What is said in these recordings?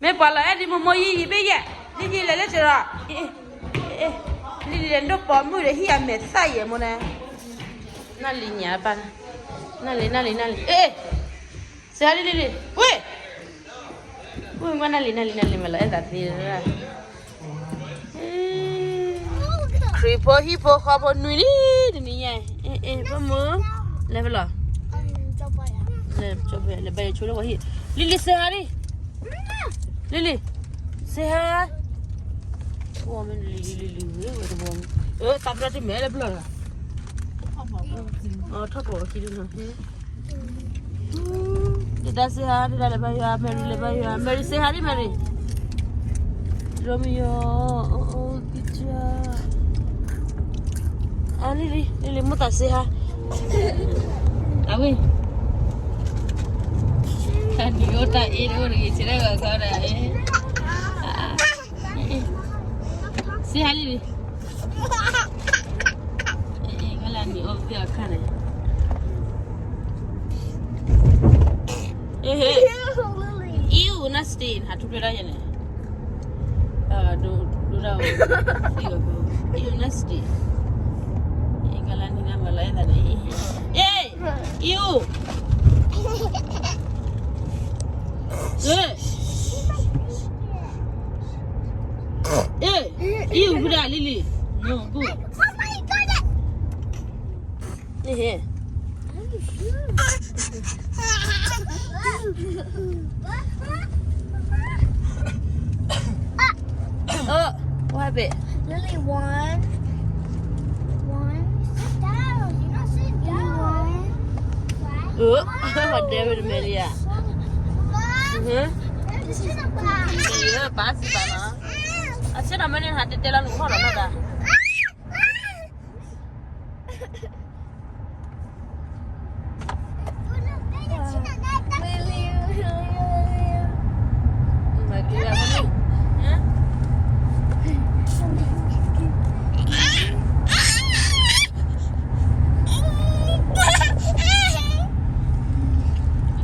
မ့ၢ်ပှၤလီၤအဲၣ်ဒ်မိၢ်မိၢ်ယံာ်ယံာ်ဘ့ၣ်ယဲၢ်, လံလံလဲၤလၢစရီ, လံလံလဲၤဒိၣ်ပိာ်မုၣ်ဒီးဟံၣ်အမဲာ်သၣ်ယဲၢ်မိၢ်န့ၣ်, နၢ်လံညါပၢ်, နၢ်လံ နၢ်လံ နၢ်လံ, စဲးဟါလံလံလံ, ဝ့ၢ်, ဝ့ၢ်မ့ၢ်နၢ်လံ နၢ်လံ နၢ်လံ မၤလီၤအဲၣ်သးသ့လၢ ခရံာ်ဖိဟံၣ်ဖိဃီဖိနွံနံၤ တနံၤညါ, ပမိၢ်, လဲၤဖဲလဲၣ်, လဲၤဘါယွၤဆိလၢပှၤဟံၣ်, လံလံစဲးဟါလံ, လံလံ, စဲးဟါ, ဝဲမ့ၢ်လံလံလံလံဝဲတဘီ, သးပှၢ်တမဲာ်လၢပျၢၤလီၤ, ထီၣ်ပိာ်ခံဒုနီၤ ဒဒါစ့ဟါ, ဒဒါလဲၤဘါယွၤ, မဲရံလဲၤဘါယွၤ, မဲရံစ့ဟါဒ်မဲရံ, ရိမယီ, အလံလံလံလံ မိၢ်သးစ့ဟါ, အဝဲ, တၢ်နံၤအိၣ်တၢ်အ့ၣ်တအိၣ်တဂ့ၤ ဆဲးဒၣ်ဂၤခီဒၣ်, စ့ဟါလံလံ ခါလၢနံၤအိၣ်သ့အခါန့ၣ်, ew, nasty ဟးထူၣ်ဖျဲးဒၣ်ယဲန့ၣ်, ဒိဒၣ်, ew, nasty, ကလၢနံၤနမၤလီၤအဲၣ်သးန့ၣ်, ew, ew, ew, ဖုဒၣ်လံလံ, no, good. Oh, what happened? Lily, one. One. Sit down. You're not sitting down. One. What happened, Maria? Mom, this is a bad. အဆ့ၣ်နီၤမ့ၢ်န့ၣ် ဟးတဲတဲလီၤနုာ်ခီၣ်လီၤလီၤဒၣ်.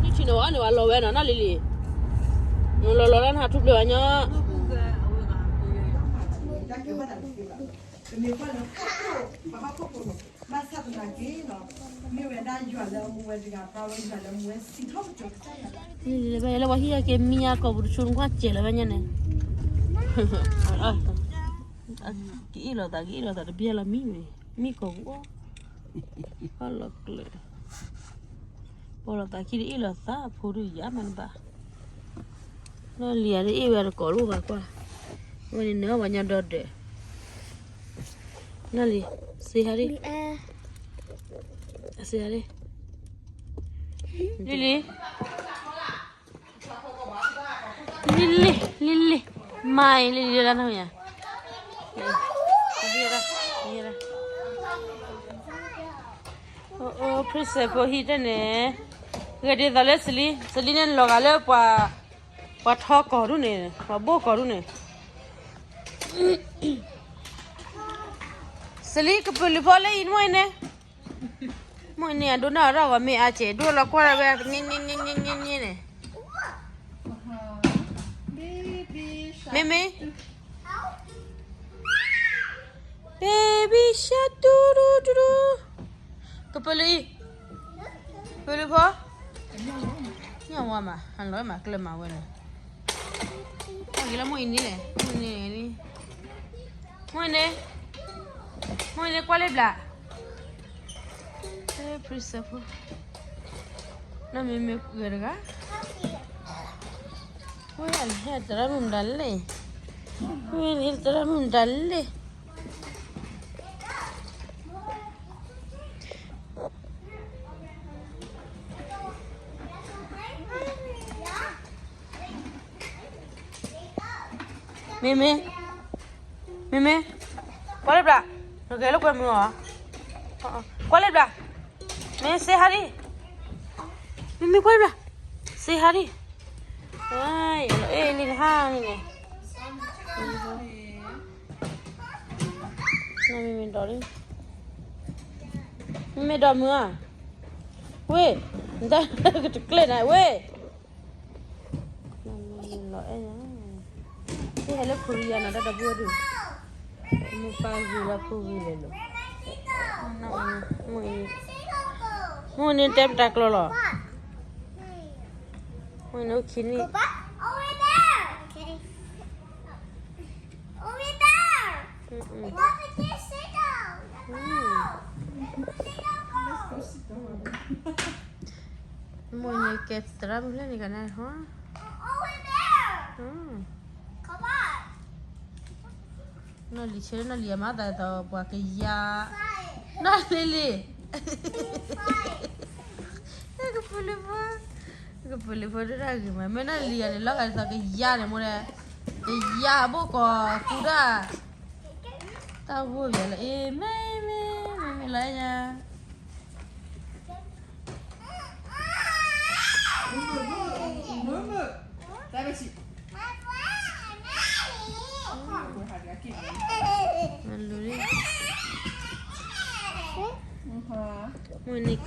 Nutino ane wa lo wena na lili. No lo lo na tu ple wa nyo. လၢပှၤဟံၣ်အက့ၤမံအကိာ်ပူၤတဆူနကွၢ်စဲးလၢဝဲညါန့ၣ်, ကအ့ၣ်လိာ်သး ကအ့ၣ်လိာ်သးတဘျီလီၤမံ, မံကိာ်ပူၤအီၤ, ဟီၣ်လီၤကျၢၤ, ပီၢ်လိာ်သးခံတအ့ၣ်လိာ်သးဖိဒုးယါမးနဘၣ်, နီၢ်လံၤဧါ တအ့ၣ်ဝဲတကိးလိၣ်ဘၣ်ကွၢ်, ဝဲန့ၣ်နၢ်ပှၤညီဒီဒၢး, နီၢ်လံၤ, စ့ဟါလံ, စ့ဟါလံ, လံၤလံၤ, လံၤလံၤ, လံၤလံၤ, မၤအံၤလံၤလံၤလၢနၤညါ, အိၣ် princess ဖိဟံၣ်တန့ၣ်, ဂဲၤဒ်သိးလၢစလံ, စလံန့ၣ်လီၤဂာ်လၢပှၤ, ပှၤထီကီၢ်ဒူၣ်န့ၣ် ပှၤဘိၣ်ကီၢ်ဒူၣ်န့ၣ်, စလံကပၢၤလုးဖိလၢအံၤမ့ၢ်အံၤန့ၣ်, မ့ၢ်အံၤန့ၣ် အဒိၣ်နီၢ်ထီၣ်ဂီၤမ့ၢ်အါစဲး ဒိၣ်လီၤကွၢ်ဒၣ်ဝဲ န့ၣ်န့ၣ်န့ၣ်န့ၣ်န့ၣ်န့ၣ်, မ့မ့ၢ် baby shark တူတူတူတူ, ကပၢၤလုးအံၤ, ပၢၤလုးဖိ, ညၣ်ဝါမး ဟးလီၤမး ကျၢၤမးဝဲန့ၣ်, ကဲလၢမိၢ်အံၤန့ၣ်လဲၣ်, မိၢ်အံၤန့ၣ်, မိၢ်အံၤန့ၣ်, မိၢ်အံၤန့ၣ် ကွၢ်လၢဘျး, princess ဖိ, နီၢ်မ့မ့ၢ်ဂဲၤတဂၤ ဝဲအဟဲသရၣ်မုၣ်မတၤလဲၣ်, ဝဲန့ၣ်သရၣ်မုၣ်မတၤလဲၣ်. မ့မ့ၢ်, မ့မ့ၢ်, ကွၢ်လၢဘျး, နဂဲၤလၢကွဲမုာ်အီၤ, ကွၢ်လၢဘျး, မ့ၢ်စ့ဟါဒံး, မ့မ့ၢ်ကွၢ်လၢဘျး, စ့ဟါဒံး, အဲလံနဟါန့ၣ်န့ၣ်, မ့မ့ၢ်ဒီး, မ့မ့ၢ်ဒီးမုာ်ဧါ, ဝ့ၢ်, နတၢ်ကတကျဲၤနၤဝ့ၢ်, လီၤအဲၣ် ဟဲလၢခိရံယါနီၤ တၢ်ဒီပုၢ်ဝဲၢ်ဒုး, မ့ၢ်ပၢ်ဂ့ၤလၢဖိဂ့ၤလဲၣ်လီၤ, မ့ၢ်န့ၣ်တဲပတၢ်ကျိာ်လီၤ, မ့ၢ်န့ၣ်အိၣ်ခံနံၣ် မ့ၢ်န့ၣ်ကဲသရၣ်မုၣ်လၢန့ၣ်ကနၣ်ဟီ, နီၢ်လံၤဆၢနီၢ်လံၤအမၤသးသီပှၤကယၤ, နီၢ်လံၤလံၤ, ကပုာ်လုးဖိ, ကပုာ်လုးဖိဒိၣ်တၢ်ဂ့ၤမး မ့ၢ်နီၢ်လံၤယၤန့ၣ် လီၤဂာ်ဒ်သိးကယၤန့ၣ်မိၢ်ဒီး, ကယၤဘိၣ်ကီးကူဒၣ် တၢ်ဂိၢ်ယၤလၢ အ့ မ့ၢ်မ့ၢ် မ့ၢ်မ့ၢ်လီၤယၤ မ့ၢ်န့ၣ်,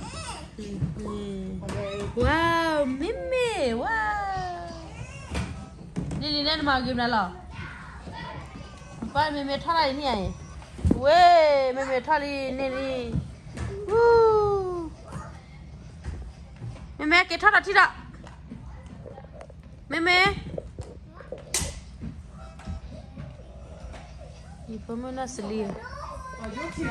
ဝါ, မ့မ့ၢ်, ဝါ, လံၤလံၤန့ၣ်နမၤဂ့ၤမနုၤလီၤ, ပၢ်မ့မ့ၢ်ထီၣ်လၢအံၤန့ၣ်, ဝ့ၢ်, မ့မ့ၢ်ထီၣ်လံန့ၣ်လံ, ဝူ, မ့မ့ၢ်က့ၤထီၣ်ဒီးထံဒီး, မ့မ့ၢ် ယဖိမုၣ်နီၢ်စလံ, လံယနဒိၣ်,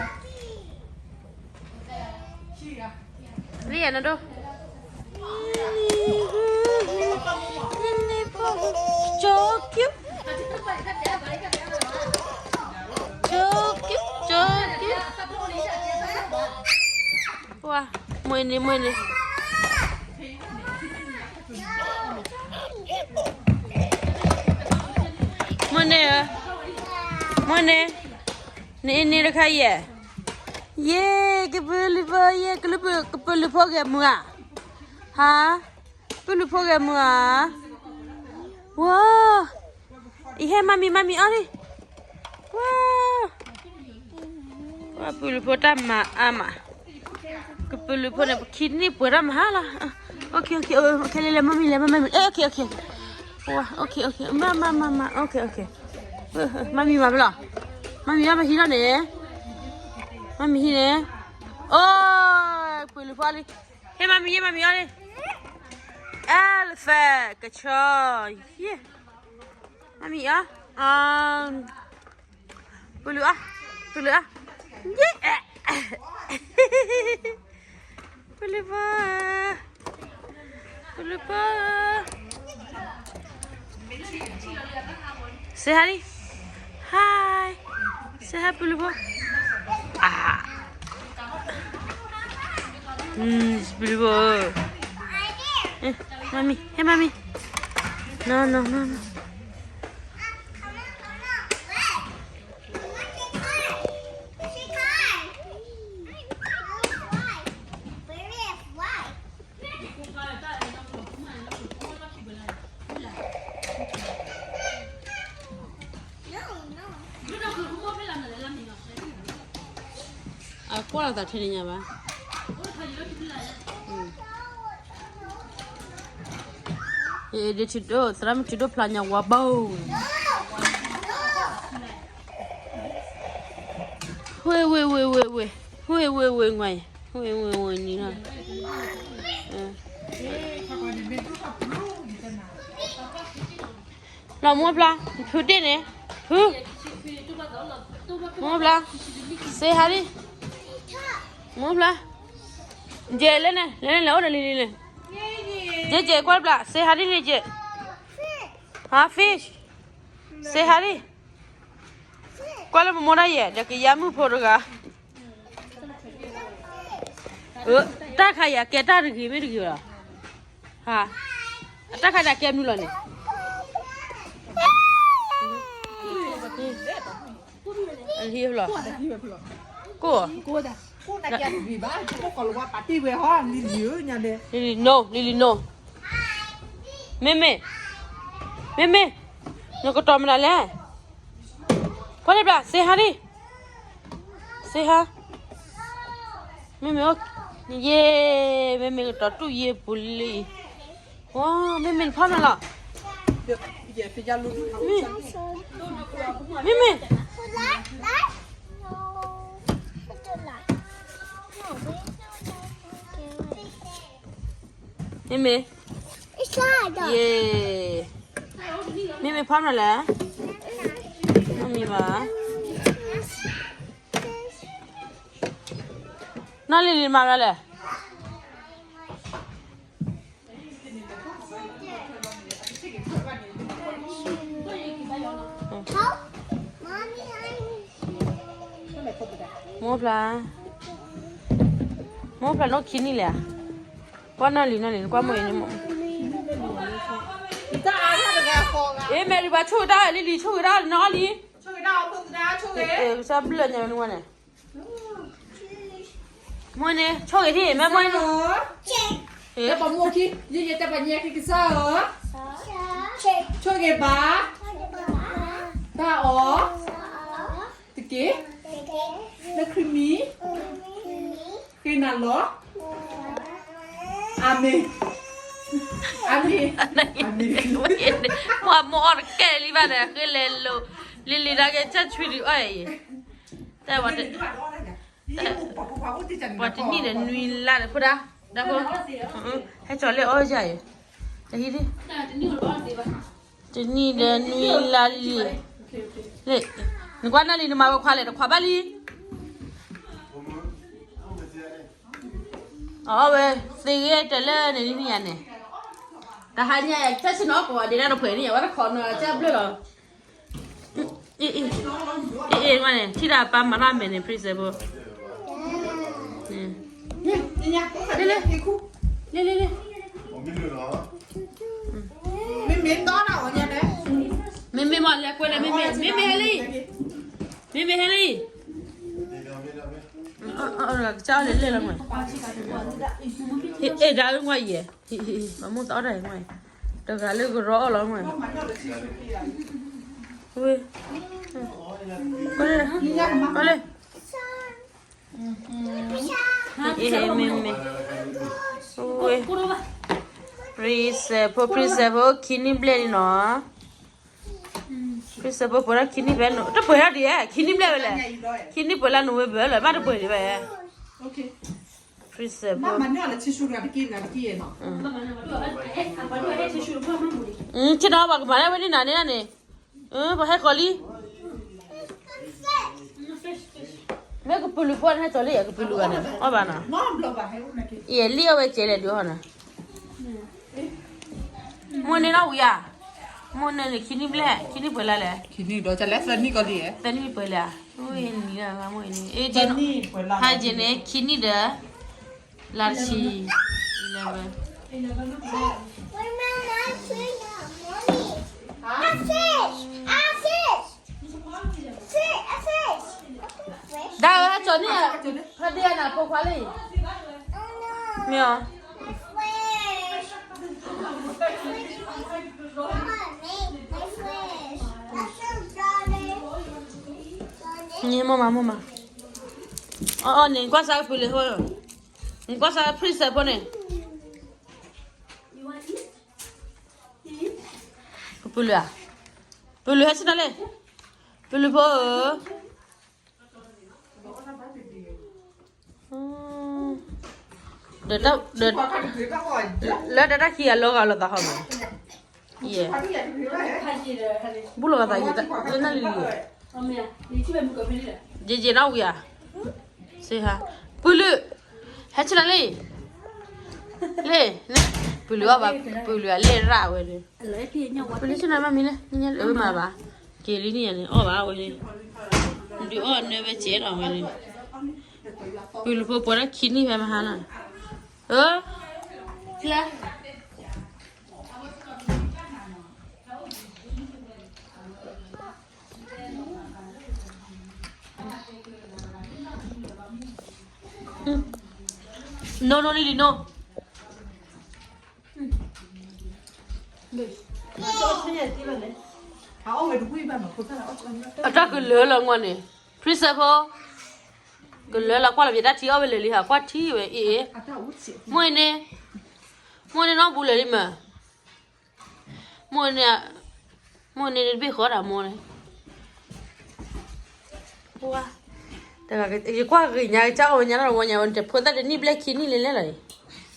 ကၠိကၠိ, ကၠိကၠိ, ကၠိကၠိ, ဝါ, မွေးနေ့, မွေးနေ့. မွေးနေ့ဧါ, မွေးနေ့, န့ၣ်န့ၣ်တခါယဲ, ယဲ, ကပုာ်လုးဖိ, ယဲ, ကလုာ်, ကပုာ်လုးဖိဂဲၤမုာ်ဧါ, ဟါ, ပုာ်လုးဖိဂဲၤမုာ်ဧါ, ဝါ, အံၤဟဲမၤမံၤ, မၤမံၤအီၣ်လံ, ဝါ, ဝါ ပုာ်လုးဖိတၢ်မၤအါမး, ကပုာ်လုးဖိန့ၣ် ပခံနံၣ်ပှဲၤတၢ်မၤဟါလီၤ, အိၣ်ခ့ အိၣ်ခ့, ခဲလၢာ်လဲၤ မၤမံၤလဲၤ မၤမံၤ, အိၣ်ခ့ အိၣ်ခ့, ဝါ, အိၣ်ခ့ အိၣ်ခ့, မၤ မၤ မၤ မၤ, အိၣ်ခ့ အိၣ်ခ့, မၤမံၤမၤဖဲလဲၣ်, မၤမံၤအီၣ်ဖဲဟံးလီၤန့ၣ်, မၤမံၤဟံးန့ၣ်, အိၣ်, ပုာ်လုးဖိအီၣ်လံ, ဟဲမၤမံၤ ဟဲမၤမံၤအီၣ်လံ, အဲလဖဲ ကဆီ, ယဲ, မၤမံၤအီၣ်, ပုာ်လုးအီၣ်, ပုာ်လုးအီၣ်, ယဲ, ပုာ်လုးဖိ, ပုာ်လုးဖိ, say hi, say hi ပုာ်လုးဖိ, အါ, ပုာ်လုးဖိ, ပုာ်လုးဖိ, မၤမံၤ, ဟဲမၤမံၤ, နီၤ နီၤ နီၤ နီၤ အကွၢ်လီၤသးထဲန့ၣ်ညါဘၣ်. ဒ်ထံဒိၣ် သရၣ်မုၣ်ထံဒိၣ်ဖျါညါဝါဘိ, ဝ့ၢ် ဝ့ၢ် ဝ့ၢ် ဝ့ၢ်, ဝ့ၢ် ဝ့ၢ် ဝ့ၢ် နွံ, ဝ့ၢ် ဝ့ၢ် ဝ့ၢ် နွံလီၤ. လီၤမိၢ်ဖျါ, ဖုတ့ၢ်န့ၣ်, ဖု, မိၢ်ဖျါ, say hi လံ, မိၢ်ဖျါ, ယဲၢ်လဲၣ်န့ၣ် လဲၣ်န့ၣ် လဲၣ်အိၣ်ဒီးလံၤလံၤန့ၣ်, ယဲၢ်ယဲၢ်ကွၢ်တဘျီ say hi လံ ယဲၢ်, ဟါ fish, say hi လံ, ကွၢ်လၢပမိၢ်ဒၣ်ယဲၢ် ဒီးကယါမုၣ်ဖိတဂၤ တၢ်ခါယၤကဲတၢ်တဂ့ၤမ့ၢ်တဂ့ၤလီၤ, ဟါ, အတၢ်ခါယၤကဲမနုၤလီၤန့ၣ်, အဟံၣ်ဖျိ, ကိၢ်, ကိၢ်, လံၤလံၤ no, လံၤလံၤ no, မ့မ့ၢ်, မ့မ့ၢ်, နကတီၤမနုၤလဲၣ်, ကွၢ်လၢဘျီ say hi လံ say hi, မ့မ့ၢ်, ယဲၢ်, မ့မ့ၢ်ကတီၤတူၢ်ယဲၢ်ပူၤလံ, ဝါ, မ့မ့ၢ်နဖီမနုၤလီၤ, မ့မ့ၢ် မ့မ့ၢ် မ့မ့ၢ် ယ့ မ့မ့ၢ်ဖီမနုၤလဲၣ်, မ့မ့ၢ်ဘၣ်, နီၢ်လံၤလံၤမၤမနုၤလဲၣ်. မိၢ်ဖျါ, မိၢ်ဖျါန့ၣ်အိၣ်ခံနံၣ်လဲၣ်ဧါ, ကွၢ်နီၢ်လံၤနီၢ်လံၤ နကွၢ်မိၢ်အံၤန့ၣ်မိၢ်, အ့ မဲာ်ရံၤဘၣ်ဆိၣ်ဂ့ၤတၢ်လံလံၤ ဆိၣ်ဂ့ၤတၢ်နီၢ်လံၤ, ကစၢ်ဘျၢၣ်ညါဝဲန့ၣ်ဝဲန့ၣ် မိၢ်န့ၣ် ဆိၣ်ဂ့ၤထံၣ် မ့ၢ်မိၢ်န့ၣ်, တၢ်ပှၤမိၢ်ခံ ယဲယဲတၢ်ပှၤညါက့ၤကစၢ်ဧၢ, ဆိၣ်ဂ့ၤဘၣ် တၢ်အီၣ် တက့ၢ်, လၢခရံာ်မံၤ ဃ့နၤလီၤ, အၤမ့ၣ်, အၤမ့ၣ်, အၤမ့ၣ်, ပှၤမိၢ်အီၣ်တကဲလံဘၣ်ဒီး ဃ့လဲၤလိာ် လံၤလံၤဒါက့ၤ ဆၢဆွံဒုးအီၣ်အံၤ, တၢ် ပှၤတနံၣ်ဒီးနွံလါဒီး ဖိဒါ, ဒီးဖိ, ဟဲကၠီၤလၢအီၣ်ယၤအံၤ, တဟံးဒံး, တနံၣ်ဒီးနွံလါလံ, နကွၢ်နီၢ်လံၤ နမၤဝဲခွါလဲၣ် တခွါဘၣ်လံ, အီၣ်ဝဲ, သ့ဂ့ၤတဲလၢန့ၣ်နံၣ်ညါန့ၣ်, တဟါညါ တၢ်ဆ့ၣ်နီၤကိးဂၤဒဲး တၢ်တဖှဲးန့ၣ် အဝဲတခိးနီၤ ကၢ်ဘျၢၣ်လီၤ. အ့ အ့ အ့ အ့ န့ၣ် ထံၣ်တၢ်ပၢ်မၤတၢ်မဲာ်န့ၣ် principal, လ့ လ့ လ့ လ့ လ့ မ့မ့ၢ်မ့ၢ်လဲၤကွဲလဲၣ် မ့မ့ၢ် မ့မ့ၢ်ဟဲလံ, မ့မ့ၢ်ဟဲလံ, ကစၢ်အီၣ်လဲၤလဲၣ်လီၤမး, ဟ့ၣ်အဲၣ်ဒၣ်အၢ မ့ၢ်ယဲ, မ့ၢ်သီအီၣ်တၢ်အံၤမ့ၢ်, တဂၤလၢကရီအီၣ်လီၤမး, ဝ့ၢ်, ကီလ့ၣ်, မ့မ့ၢ်, ဝ့ၢ်, principal ဖိ principal ဖိ ခံနံၣ်ဘျဲၣ်လံနီၤ. Principal ပှဲၤထီၣ်ခံနံၣ်ဘျဲၣ်, တပှဲၤထီၣ်ဒံးဧါ, ခံနံၣ်ဘျဲၣ်ဝဲလဲၣ်, ခံနံၣ်ပှဲၤလါ November လီၤ, ဘၣ်တပှဲၤဒံးဘၣ်ဧါ. Principal ဖိ, ဆ့ၣ်နီၤပှၤကမၤဒၣ်ဝဲန့ၣ်နၤန့ၣ်န့ၣ်, ပှၤဟဲဃီၤလံ. မ့ၢ်ကပုာ်လုးဖိန့ၣ် ဟဲကၠီၤလံ ကပုာ်လုးဂၤန့ၣ် အီၣ်ဘၣ်နီၤ, ယလံၣ်အီၣ်ဝဲကဲလဲၣ်ဒုးဟီနီၤ. မိၢ်န့ၣ်နီၢ်ဝံၤဧါ, မိၢ်န့ၣ်န့ၣ် ခံနံၣ်ဘျဲၣ် ခံနံၣ်ပှဲၤလါလဲၣ်, သၢနံၣ်ပှဲၤလါ, ဟါယ့န့ၣ် ခံနံၣ်ဒီး လါတဆံ, ဒၣ်ဧၢ ဟဲကၠီၤန့ၣ်, ဖါဒ့အနၢ်ပိာ်ခွါလံ, မ့ၢ်ဧါ. န့ၣ်မိၢ်မး မိၢ်မး, အီၤအီၤန့ၣ် နကွၢ်စၢ်ကပုာ်လုးဖိ, နကွၢ်စၢ် principal ဖိန့ၣ်, ကပုာ်လုးဧါ, ပုာ်လုးဟဲဆ့ၣ်နီၤလံ, ပုာ်လုးဖိဧၢ. ဒီးတၢ်, လၢတၢ်တၢ်ခံဂၤလီၤဂာ်လိာ်သးဟီမး, ယဲ, ဘူၣ်လိာ်သးယဲ, လၢနၢ်လံၤလံၤ, ယဲယဲနီၢ်ဝံၤဧါ, စ့ဟါ, ပုာ်လုး, ဟဲဆ့ၣ်နီၤလံ, လ့ၣ်, ပုာ်လုးအီၣ်ဘၣ်, ပုာ်လုးအလဲၣ်ရၣ်ဝဲလၢ, ပုာ်လုးဆ့ၣ်နီၤမ့ၢ်မံၤလၢ, နညါလၢမၤဘၣ်, က့ၤလံန့ၣ်န့ၣ် အီၣ်ဘၣ်ဝဲန့ၣ်, ဒုးအီၣ်နၢဝဲကဲလီၤဝဲန့ၣ်, ပုာ်လုးဖိပှဲၤထီၣ်ခံနံၣ်ဖဲမဟါနီၤ, အၢ, ဖျါ နီၢ်နီၢ်လံလံနီၢ်, အတၢ်ကလၢလီၤမ့ၢ်န့ၣ်, principal ဖိ, ကလၢလီၤကွၢ်လီၤပျဲတၢ်ထံအီၣ်ဝဲလၢာ်လံဟး ကွၢ်ထံဝဲအ့ၣ်, မိၢ်အံၤန့ၣ်, မိၢ်န့ၣ်နီၢ်ဘူးလၢာ်လံမး, မိၢ်န့ၣ်, မိၢ်န့ၣ်တဘ့ၣ်ဃီဒၣ်မိၢ်န့ၣ်, တဂၤ ယကွၢ်ဂ့ၤညါ ကစၢ်အီၣ်ဝဲညါတၢ်တဝီညါဝဲ တဖိသၣ်တနံၣ်ဘျဲၣ်ခံနံၣ်လဲၤလဲၤလီၤ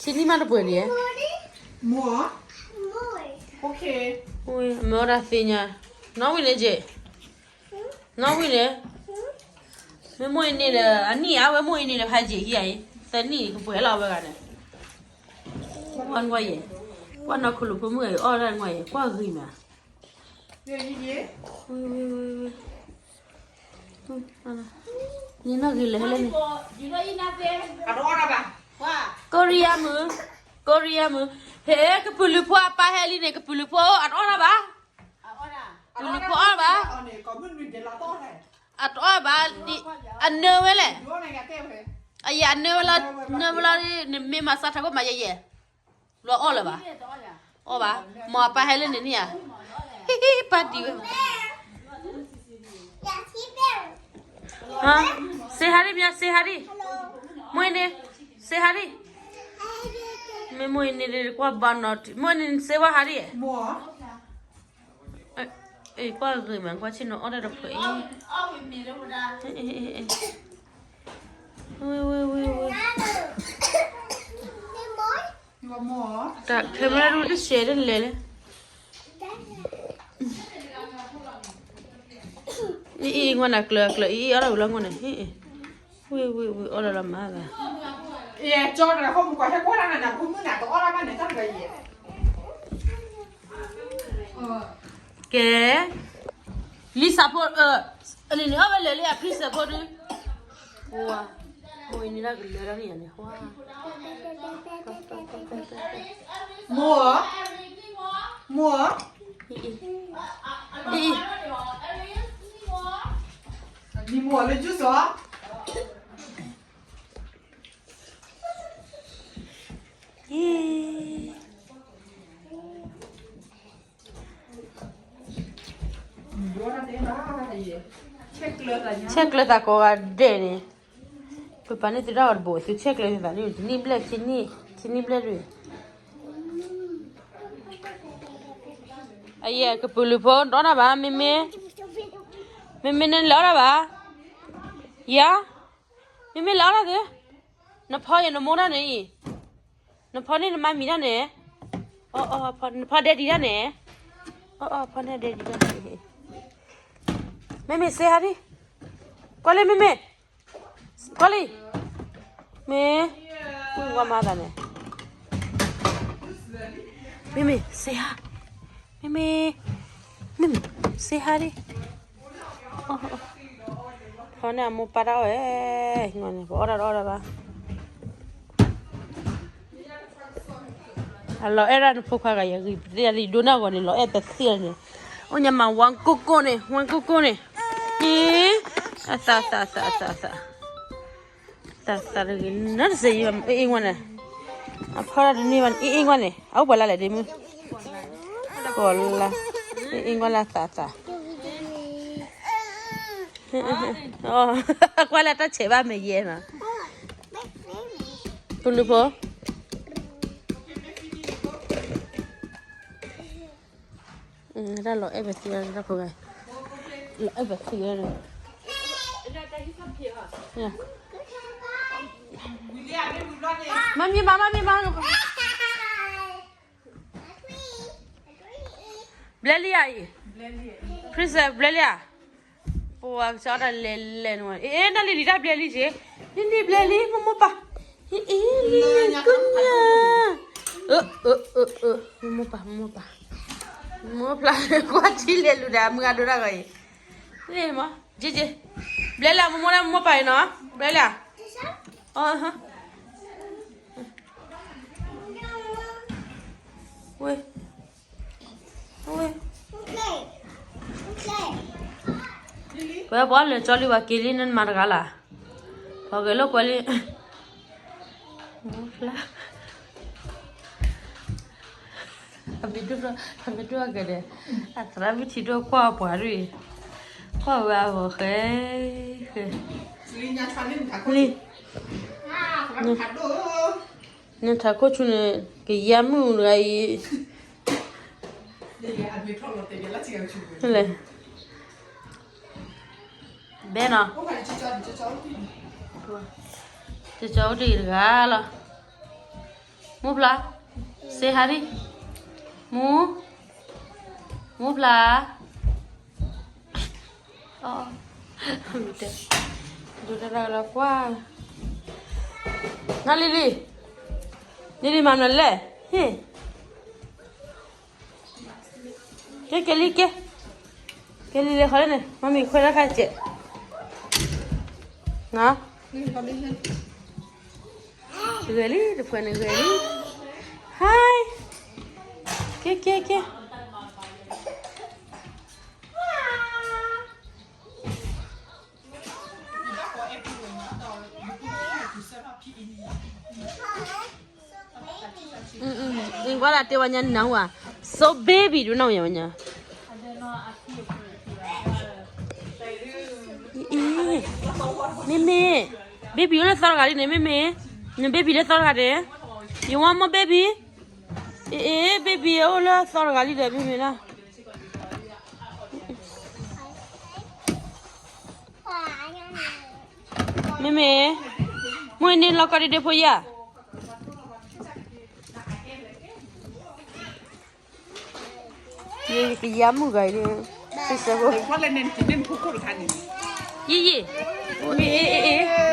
အံၤ, ခံနံၣ်မးတပှဲၤဒံးဧါ, မ့ၢ်အီၣ်တၢ်သ့ညါ, နီၣ်ဝံၣ်န့ၣ်က့ၤ, နီၣ်ဝံၣ်န့ၣ်, မ့ၢ်မိၢ်အံၤန့ၣ်ဒီး အနံၣ်အါဝဲမိၢ်အံၤန့ၣ်ဒီး ဖးယံာ်ဟံၣ်အံၤ, သၢနံၣ်ကပှဲၤလီၤဝဲဂၤန့ၣ်, ကွၢ်နကွၢ်ယဲ, ကွၢ်နီၢ်ခိၣ်လိာ်ဖိမုၣ်အံၤအီၣ်တၢ်နကွၢ်ယဲ ကွၢ်ဂ့ၤမး နနီၢ်ဂ့ၤလဲၤဟဲလၢန့ၣ်, ကိရံယါမုၣ်, ကိရံယါမုၣ်, ဟဲ ကပုာ်လုးဖိအပၢ်ဟဲလံန့ၣ် ကပုာ်လုးဖိအတအီၣ်တၢ်ဘၣ်, ကပုာ်လုးဖိအီၣ်ဘၣ်, အတအီၣ်ဘၣ်, အနၢဝဲလဲၣ်, အယဲအနၢဝဲလီၤ, နၢဝဲလီၤ, နမ့ၢ်မၤစၢ်ထးခိၣ်မၤယဲယဲ ဘျီအီၣ်လၢၤဘၣ်, အီၣ်ဘၣ်, မ်အပၢ်ဟဲလၢန့ၣ်န့ၣ်ဧါ, ဟံၣ်ဟံၣ်ပၢ်ဒံးဝဲ, စ့ဟါဒံၣ်မၠါ စ့ဟါဒံၣ်, မိၢ်အံၤန့ၣ်, စ့ဟါဒံၣ်, မ့ၢ်မိၢ်အံၤန့ၣ်ကွၢ်ဘၣ်နီၤ, မိၢ်အံၤန့ၣ်စ့ဝါဟါဒံၣ်, ကွၢ်ဂ့ၤမး ကွၢ်ဆ့ၣ်နီၤအီၣ်တၢ်တဖှဲးအံၤ, ဝဲဝဲဝဲဝဲ, တၢ် camera ဒူတရှဲတလဲၤလဲၣ်, အံၤအံၤ ငိၢ်နၤကျၢၤကျၢၤအံၤအံၤ အီၣ်တၢ်ဝံၤလီၤငိၢ်န့ၣ်, ဝံၤဝံၤဝံၤ အီၣ်လၢလီၤမၤသး, ကဲ လံာ်စးဖိ အန့ၣ်န့ၣ် အီၣ်ဝဲလၢာ်လံ အဖံစးဖိဒု, မိၢ်အံၤန့ၣ်ဒၣ်ကလၢာ်ဒၣ်န့ၣ်န့ၣ်, မိၢ်ဧၢ, မိၢ်ဧၢ, အံၤ, အံၤ, မိၢ်လၢ juice ဧါ, အံၤ ဆဲးကျၢသးကီးဂၤဒဲးန့ၣ်, ပပၢ်န့ၣ်သုတၢ်အီၤတဘိး သုဆဲးကျၢသးန့ၣ် တနံၣ်ဘျဲၣ်ခံနံၣ်, ခံနံၣ်ဘျဲၣ်ဒု, အယဲၢ် ကပုာ်လုးဖိ တအီၣ်တၢ်ဘၣ်, မ့မ့ၢ်, မ့မ့ၢ်နလဲၤအီၣ်တၢ်ဘၣ်, ယၤ, မ့မ့ၢ်လဲၤအီၣ်တၢ်သု, နဖီယဲၢ်နမိၢ်တၢ်န့ၣ်အံၤ, နဖီန့ၢ်နမါမံၤတၢ်န့ၣ်, နဖီဒဲဒံတၢ်န့ၣ်, အဖီန့ၢ်ဒဲဒံတၢ်န့ၣ်, မ့မ့ၢ်စ့ဟါဒံ, ကွၢ်လၢမ့မ့ၢ်, ကွၢ်လံ, မ့ၢ်, ကွၢ်မၤသးန့ၣ်, မ့မ့ၢ်စ့ဟါ, မ့မ့ၢ်, မ့မ့ၢ်စ့ဟါဒံ ဖီန့ၢ်အမိၢ်ပၢ်တၢ်အီၣ်ဝဲ, ပအီၣ်တၢ်တအီၣ်တၢ်ဘၣ်, အလီၤအဲၣ်ဒၣ်နဖိခွါဂၤ ယဂံၢ်ပသ့ၣ်လံ ဒိၣ်န့ၢ်အဂီၢ်န့ၣ် လီၤအဲၣ်ပသ့ၣ်လံန့ၣ်, အိၣ်ညါမၤဝါကိၢ်ကိၢ်န့ၣ် ဝါကိၢ်ကိၢ်န့ၣ်, အံၤ, အသးသးသးသးသး သးသးတဂ့ၤ နတစ့အံၤ အ့ၣ်အ့ၣ်ဝဲန့ၣ်, အဖီတၢ်တန့ၢ်ဘၣ်န့ၣ် အ့ၣ်အ့ၣ်ဝဲန့ၣ် အအိၣ်ပှၤလၢလဲၣ်ဒ့မုၣ်, ပှၤလၢ, အ့ၣ်အ့ၣ်ဝဲလၢသးသး, ကွၢ်လၢတၢ်ဆဲးဘၣ်မ့ၢ်ယဲနီၤ, ပလူၤဖိ တၢ်လီၤအဲၣ်ပသံတၢ်ဖိဂၤ, လီၤအဲၣ်ပသံန့ၣ်, မ့မ့ၢ်ဘၣ် မ့မ့ၢ်ဘၣ်, ဘျဲလံဧါအံၤ, Princess ဘျဲလံဧါ, ပှၤကစၢ်အီၣ်တၢ်လဲၤလဲၤနဝဲ, အ့ နလံၤလံၤတၢ်ဘျဲလံက့ၤ, နလံၤဘျဲလံ မိၢ်မိၢ်ပၢ်, အ့ လံၤလံၤကညါ, မိၢ်မိၢ်ပၢ် မိၢ်မိၢ်ပၢ်, မိၢ်ဖျါကွၢ်ထံလဲၤလူၤဒီး မုၢ်အဒိတၢ်ဂီၤအံၤ, မ့ၢ်, က့က့, ဘျဲလံ မိၢ်မိၢ်ဒၣ် မိၢ်မိၢ်ပၢ်အံၤနီၤ, ဘျဲလံဧါ, အ ဝဲ, ဝဲ, ပှၤပှၤလဲၤကၠီလံ ပှၤက့ၤလံ နမၤတဂၤလၢ်, ပှၤဂဲၤလိာ်ကွဲလံ, မိၢ်ဖျါ, အမ့ၢ်ဒိၣ်, အမ့ၢ်ဒိၣ်အကဲဒဲး, အသရၣ်မုၣ်ထံဒိၣ်ကွၢ်ပှၤဒ်အံၤ, ကွၢ်ဝဲအဂီၤဃဲ, ဃဲ, လံ နထးခိၣ်ဆူန့ၣ် ကယၤမုၣ်တဂၤအံၤ, လဲၣ်, ဘဲနီၤ, ကၠီကၠီအိၣ်တ့ၢ်တဂၤလီၤ, မူဖျါ, စ့ဟါဒံ, မူ, မူဖျါ, အီ, ဒိးတၢ်လီၤကွၢ်, နီၢ်လံၤလံၤ, လံၤလံၤမၤမနုၤလဲၣ်, ဟ့ၣ် ကဲ ကဲလံ ကဲ, ကဲလံ လဲၤဃီလၢန့ၣ် မၤမံၤခွဲးတၢ်ခါစဲး, နီၤ, ဂဲၤလံ တဖှဲန့ၣ်ဂဲၤလံ, ဟါ, ကဲ ကဲ ကဲ. Igual a te baña nahua. So baby ဒုးနီၢ်ယဝဲညါ. မ့မ့ၢ် baby အိၣ်လၢသီတဂၤလံန့ၣ် မ့မ့ၢ် န baby လၢသီတဂၤန့ၣ် you want more baby? အ့ အ့ baby အိၣ်လၢသီတဂၤလံဒီး မ့မ့ၢ်လၢ မ့မ့ၢ် မ့ၢ်န့ၣ်လီၤကီၢ်ဒ့ဒ့ဖိယၤ ယကယၤမုၢ်ဂၤအံၤ ယံၤယံၤ မ့ၢ်အ့ အ့ အ့ အ့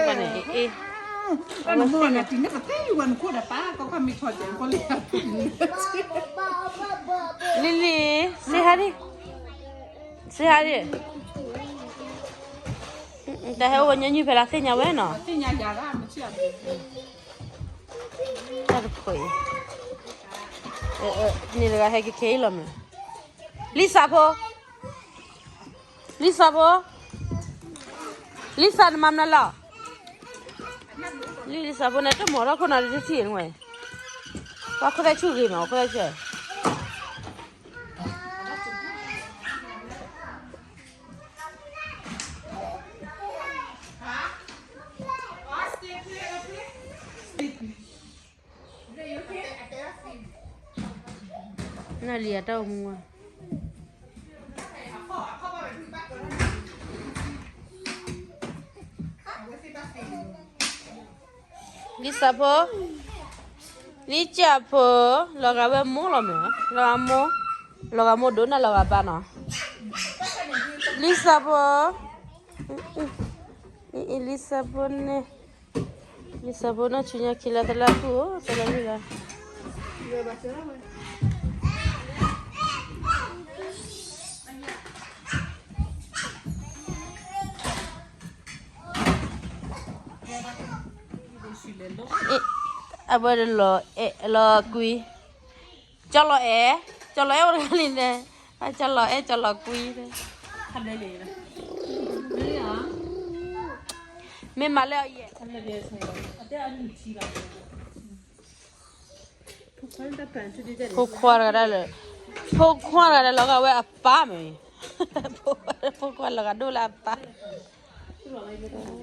လံလံ စ့ဟါဒံ စ့ဟါဒံ တၢ်ဟဲအိၣ်ဝဲညီနုၢ်ဖဲလၢသ့ၣ်ညါဝဲနီၤ တၢ်တခွဲး န့ၣ်တဂၤဟဲက့ၤခဲအံၤလီၤမး လံစးဖိ လံစးဖိ လံစးနမၤမနုၤလဲၣ် လံစးဖိန့ၣ် တမီၤထီၣ်ခိၣ်နၢ်တထံၣ်န့ၣ်ဝဲ ပှၤခိၣ်သဲဆူၣ်ဂ့ၤမး ခိၣ်သဲဆူၣ် နလံအတၢ်အိၣ်မူဝဲ လံစးဖိ လံစးဖိ လီၤဂာ်ဝဲမိၢ်လီၤမး လီၤဂာ်မိၢ် လီၤဂာ်မိၢ်ဒိၣ်န့ၣ်လီၤဂာ်ပၢ်နီၤ လံစးဖိ လံစးဖိန့ၣ် လံစးဖိန့ၣ် ဆူညါခံလၢသလၢပူၤ သလၢလံလၢ အဝဲလီၤအဲၣ်လီၤကွံ ကၠီလီၤအဲၣ် ကၠီလီၤအဲၣ်အိၣ်တဂၤလံန့ၣ် ကၠီလီၤအဲၣ် ကၠီလီၤကွံ မ့ၢ်မၤလၢအယဲၢ် ဖိခွါတဂၤဒၣ်လၢ ဖိခွါတဂၤဒၣ်လီၤဂာ်ဝဲအပၢ်မ့ၢ် ဖိခွါလီၤဂာ်ဒိၣ်လၢအပၢ် ကၠီကၠီဖိဟီ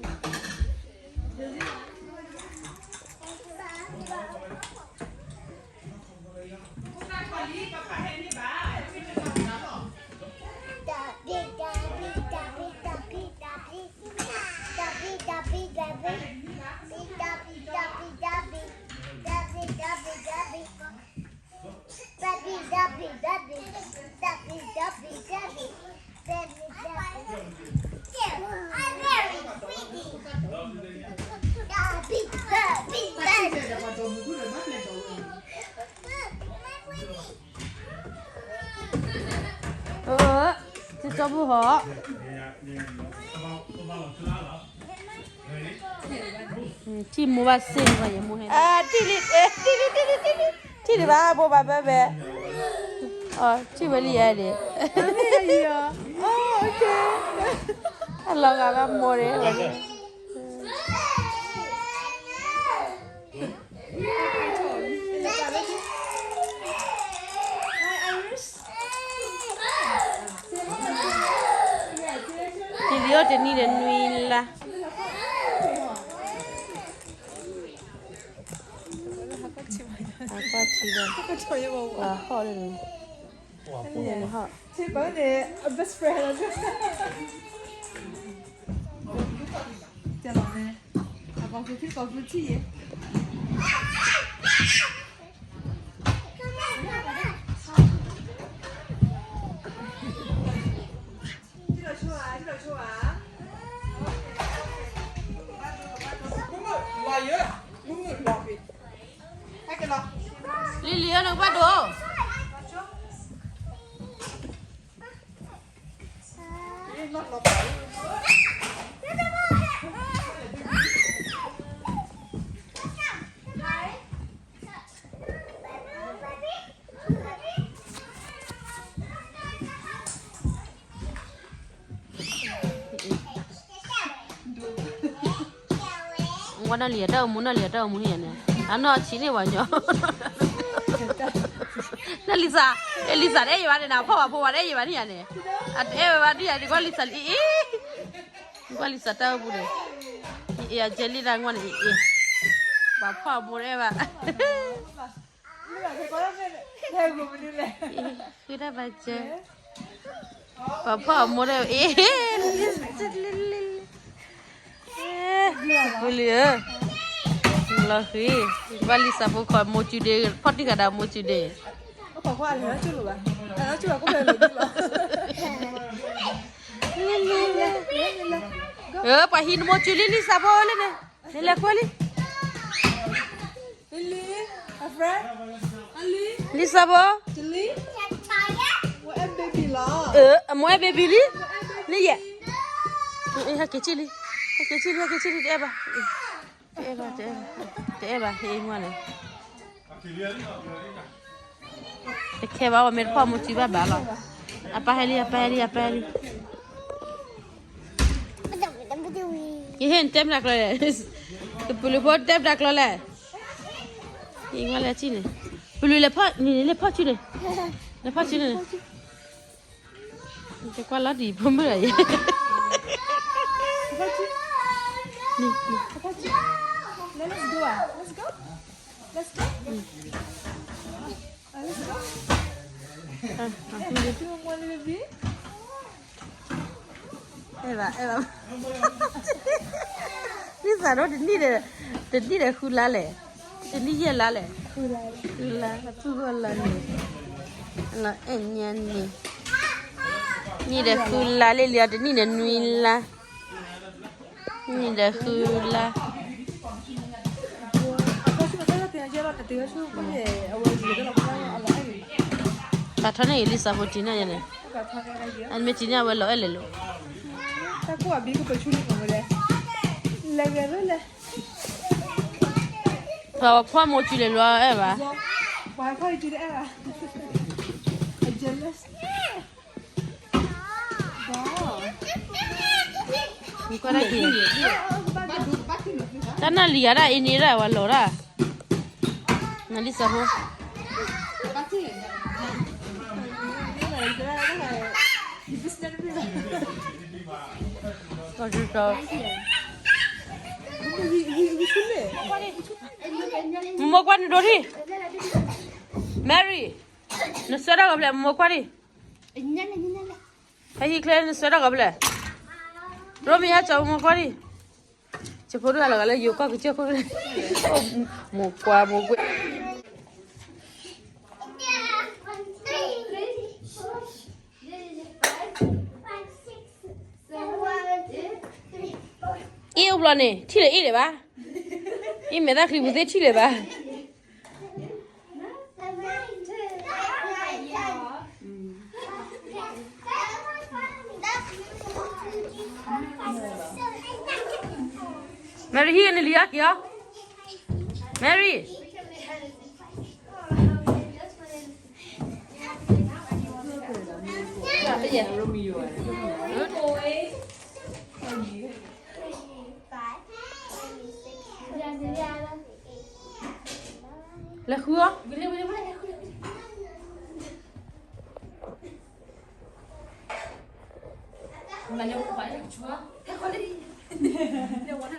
ထံၣ်မိၢ်ဘၣ်စ့ၢ်ကီး ယမိၢ်ဟဲ ထံၣ်လံ ထံၣ်လံ ထံၣ်လံ ထံၣ်လံ ထံၣ်လံဘၣ် ဘိးဘၣ်ဘၢဘဲ ထံၣ်ဝဲလံယၤဒံး အလီၤဂာ်ဘၣ်မိၢ်န့ၣ် တံၤလံအိၣ်တနံၣ်ဒီးနွံလါ အကွၢ်ထံဒီး ပှၤဟီၣ်လၢန့ၣ် Best friend လီၤ. ကလီၤန့ၣ် အပှၤကူထံကီၢ်ကူထံယဲၢ် လံလံဧၢ နကဘၣ်ဒိး ဝဲနီၢ်လံၤအတၢ်အိၣ်မူ နီၢ်လံၤအတၢ်အိၣ်မူန့ၣ်န့ၣ် အနီၢ်ဆံးန့ၢ်ဝဲညီ နီၢ်လံၤစး အဲလံၤစးတအဲၣ်ယၤဘၣ်န့ၣ် နဖီၣ်ဝဲဖိဝဲတအဲၣ်ယၤဘၣ်န့ၣ်ယၤန့ၣ် အတအဲၣ်ဝဲဘၣ်ဒ်ယၤန့ၣ် ကွၢ်လံၤစးလံအ့ ကွၢ်လံၤစးတၢ်အိၣ်မူန့ၣ် အ့ အကဲလံတၢ်ငီၢ်န့ၣ်အ့ ပှၤဖီၣ်အမိၢ်တအဲၣ်ဘၣ် ဃုတၢ်ဘၣ်စၢၤ ပှၤဖီၣ်အမိၢ်တအဲၣ် အ့ လံလံလံလံ ဃုလံဧၢ လီၤဃံ ကွၢ်လံၤစးဖိခီၣ်မိၢ်စုဒ့ ဖီၣ်တံၢ်ဃာ်ဒီးမိၢ်စုဒ့ လံလံလံ အၢ ပှၤဟံးနမိၢ်စုလံ လံၤစးဖိလံန့ၣ် နလဲၤကွၢ်လံ လံၤစးဖိ အမိၢ်အဲၣ် baby လံ လံယဲၢ် ဟဲက့ၤဆံလံ ဟဲက့ၤဆံလံ ဟဲက့ၤဆံလံ တအဲၣ်ဘၣ် တအဲၣ်ဘၣ် တအဲၣ်ဘၣ် ဟဲအံၤမ့ၢ်န့ၣ် တခဲဘၣ် ဝဲမ့ၢ်တဖီၣ်မိၢ်စုဘၣ်ဘၣ်လီၤ အပၢ်ဟဲလံ အပၢ်ဟဲလံ အပၢ်ဟဲလံ ယဟ့ၣ်နတဲမတၤကျိၤလဲၣ် ကပုၢ်လုးဖိတဲမတၤကျိၤလဲၣ် ယမ့ၢ်လဲၤထံၣ်န့ၣ် ပုၢ်လုးလဲၤဖီၣ်န့ၣ် လဲၤဖီၣ်စုန့ၣ် လဲၤဖီၣ်စုန့ၣ် တကွၢ်လီၤဒံးဖိမုၣ်လီၤယဲ Let's go. Let's go. Let's go. အဲၣ်ဘၣ် အဲၣ်ဘၣ် လံၤစးဖိ တနံၣ်ဒီး တနံၣ်ဒီးဃုလါလဲၣ် တနံၣ်ယဲၢ်လါလဲၣ် ဃုလါ အဖုဂီၢ်လါန့ၣ် လီၤအဲၣ်ညါန့ၣ် နံၣ်ဒီးဃုလါလံလံ တနံၣ်ဒီးနွံလါ နံၣ်ဒီးဃုလါ ပာ်ထီၣ်န့ၢ်အံၤလံၤစးဖိတံၢ်န့ၣ်ယဲန့ၣ် အမ့ၢ်တံၢ်န့ၣ်အဝဲလီၤအဲၣ်လဲၣ်လိၤ ပှၤဖီၣ်မိၢ်စုလဲၤလီၤအဲၣ်ဘၣ် ကွၢ်ဒၣ်က့ၤ တၢ်နၢ်လံၤဂၤဒၣ်အံၤန့ၣ်ဒၣ်ဝဲလီၤဒၣ် နလံၤစးဖိ မိၢ်ကွၢ်နဒိးထံၣ် Mary နစွဲတၢ်ဂီၤဖျဲၣ် မိၢ်ကွၢ်ထံၣ် ဟဲဟံးချ့ နစွဲတၢ်ဂီၤဖျဲၣ် ရိမ့ၤဟဲကၠီ မိၢ်ကွၢ်ထံၣ် ကဖိဒိၣ်လီၤဂာ်လၢယိၤကီၢ်ကစၢၢ်ခိၣ် မိၢ်ကွၢ်မိၢ်ကွၢ် အ့ၣ်အိၣ်ဘျီန့ၣ် ထံၣ်လၢအ့ၣ်ဒံးဘၣ် အ့ၣ်မဲာ်သၣ်ချံပူၤသ့ၣ် ထံၣ်လၢၤဘၣ် Mary ဟံၣ်နလံၤအီၣ်က့ၤအီၤ Mary လဲၤဃုအီၤ မၤလၢပှၤလၢကဆူ